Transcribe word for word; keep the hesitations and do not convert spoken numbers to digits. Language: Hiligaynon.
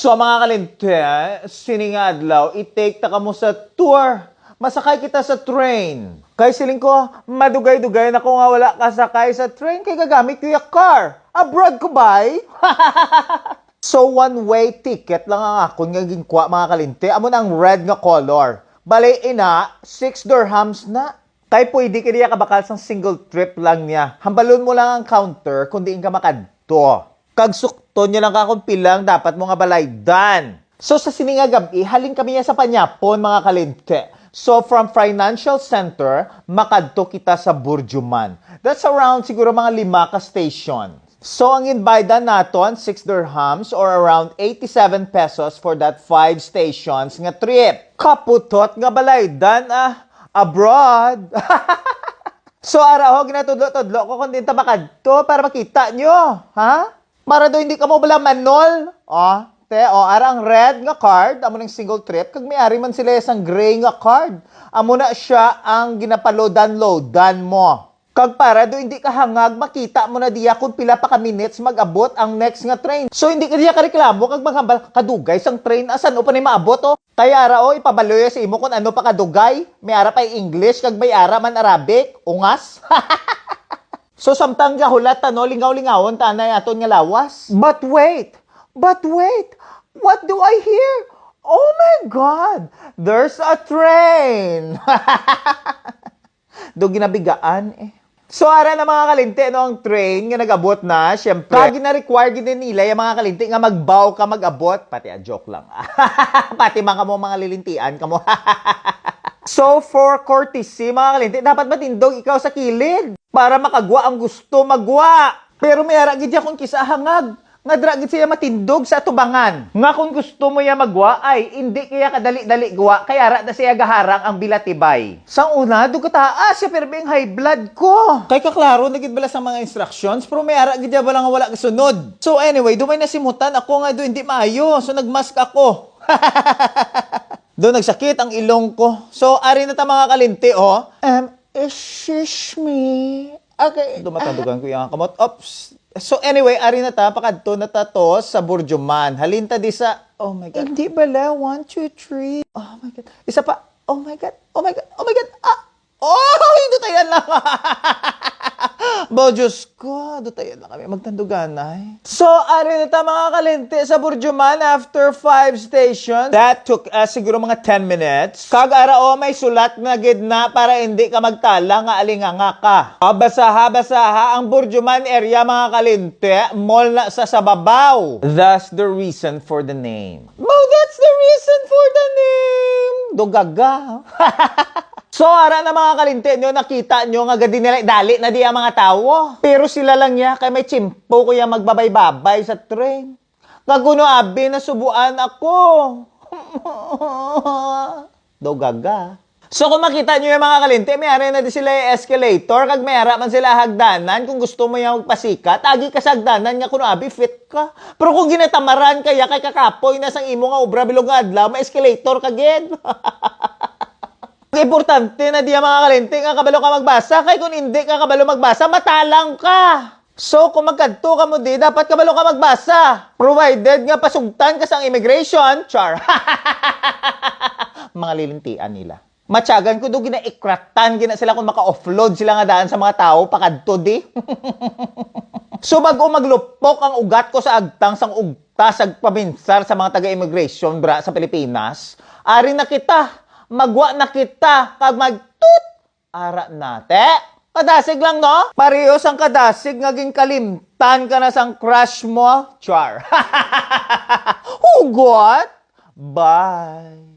So, mga kalinte, sini nga adlaw, i-take ta kamo sa tour. Masakay kita sa train. Kay siling ko, madugay-dugay na ko nga wala ka sakay sa train. Kay gagamit ko ya car. Abroad ko, bay. So, one-way ticket lang ang akon nga ginkuha, mga kalinte. Amo na ang red nga color. Bali, ina, six dirhams na. Kay pwede kini ya kabakal sang single trip lang niya. Hambalon mo lang ang counter kung diin ka makadto. Kag sukton niya lang ka kung pila ang dapat mo nga balaydan. So, sa sini nga gab-i, halin kami ya sa Panyapon, mga kalinte. So, from Financial Center, makadto kita sa Burjuman. That's around siguro mga lima ka station. So, ang ginbaydan naton, six dirhams or around eighty-seven pesos for that five stations nga trip. Kaputot nga balaydan, ah, abroad. So, ara ho, ginatudlo-tudlo ko kung diin ta makadto para makita nyo, ha? Para daw hindi kamo bala manol. Oh, te, oh, ara ang red nga card, amo ning single trip, kag may ari man sila sang gray nga card. Amo na siya ang ginapalodan-lodan mo. Kag para do hindi ka hangag, makita mo na diya kung pila pa ka minutes mag-abot ang next nga train. So, hindi ka diya kareklamo kag maghambal, "Kadugay sang train, asan o pa ni maabot, oh?" Kay ara, oh, ipabaloy sa imo kung ano pa kadugay. May ara pa English, kag may ara man Arabic. Ungas. So, samtang gahulat ta, no, lingaw-lingawon ta anay aton nga lawas. But wait! But wait! What do I hear? Oh my God! There's a train! Do ginabigaan eh. So, ara na, mga kalinte, no, ang train nga nag-abot na, syempre. Kag gina-require gid nila yung mga kalinte nga magbaw ka mag-abot. Pati, ah, joke lang. Pati man kamo, mga lilintian kamo. So, for courtesy, mga kalinte, dapat matindog ikaw sa kilid para makagwa ang gusto magwa. Pero may ara gid ya kung kisa hangag. Nga dira gid siya matindog sa atubangan. Nga kung gusto mo ya magwa, ay, indi kaya kadali-dali gwa, kay ara na siya gaharang ang bilatibay. Sang una, dugataas siya, pero ang high blood ko. Kay kaklaro na gid bala sa mga instructions, pero may ara gid ya bala nga wala kasunod. So anyway, dumay na simutan ako nga do hindi maayo, so nagmask ako. Do nagsakit ang ilong ko. So, ari na ta, mga kalinti, oh. Um, excuse me. Okay. Dumatandugan ko yung kamot. Oops. So anyway, ari na ta, pakadto na ta to sa Burjuman. Halin ta di sa, oh my God. Hindi bala, one, two, three. Oh my God. Isa pa. Oh my God. Oh my God. Oh my God. Ah! Oh, dutayan lang. Bo, Diyos ko, dutayan lang kami. Magtanduganay. So, ari na ta, mga kalinti, sa Burjuman after five stations. That took us siguro mga ten minutes. Kag ara, oh, may sulat na gid na para hindi ka magtala nga alinganga ka. Ah, basaha, basaha ang Burjuman area, mga kalinti, mall na sa, sa babaw. That's the reason for the name. Bo, that's the reason for the name. Dugaga. So, ara na, mga kalinti, nyo, nakita nyo nga gadinali-dali na di ang mga tawo. Pero sila lang niya, kay may tsimpo ko yung magbabay-babay sa train. Nga kuno abi, nasubuan ako. Daw gaga. So, kung makita nyo yung mga kalinti, may ari na di sila yung escalator, kag may ara man sila hagdanan. Kung gusto mo yung magpasikat, agi ka sa hagdanan nga kuno abi, fit ka. Pero kung ginatamaran kaya kay kakapoy na sang imo nga obra bilog nga adlaw, may escalator ka gid. Importante na diya, mga kalinti, nga kabalo ka magbasa, kay kung hindi ka kabalo magbasa, matalang ka. So, kung magkadto ka mo di, dapat kabalo ka magbasa. Provided nga pasugtan ka sang immigration, char. Mga lilintian nila. Matyagan ko do, ginaikratan gina sila kung maka-offload sila nga daan sa mga tawo pakadto di. So, bag-o maglupok ang ugat ko sa agtang sang ugta sa paminsar sa mga taga-immigration bra sa Pilipinas, ari na kita, magwa na kita, kag magtut! Ara nate. Kadasig lang, no? Pareho sang kadasig nga ginkalimtan ka na sang crush mo. Char. Hugot! Bye.